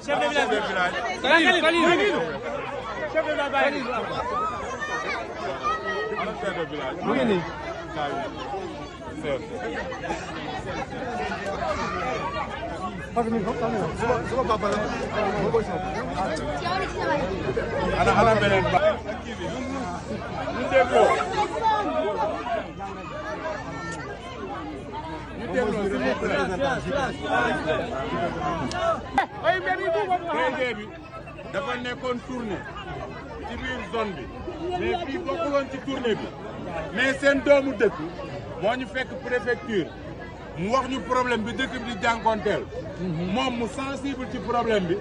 chef de village. Chef de village. Chef de village. mu ngi nii. ana beneen ba. ñu dégloo. DG bi dafa nekkoon tournée ci biir zone bi mais fii bokkuloon ci tournée bi mais seen doomu dëkk moo ñu fekk préfecture mu wax ñu problème bi dëkk bi di jànkoonteel moom mu sensible ci problème bi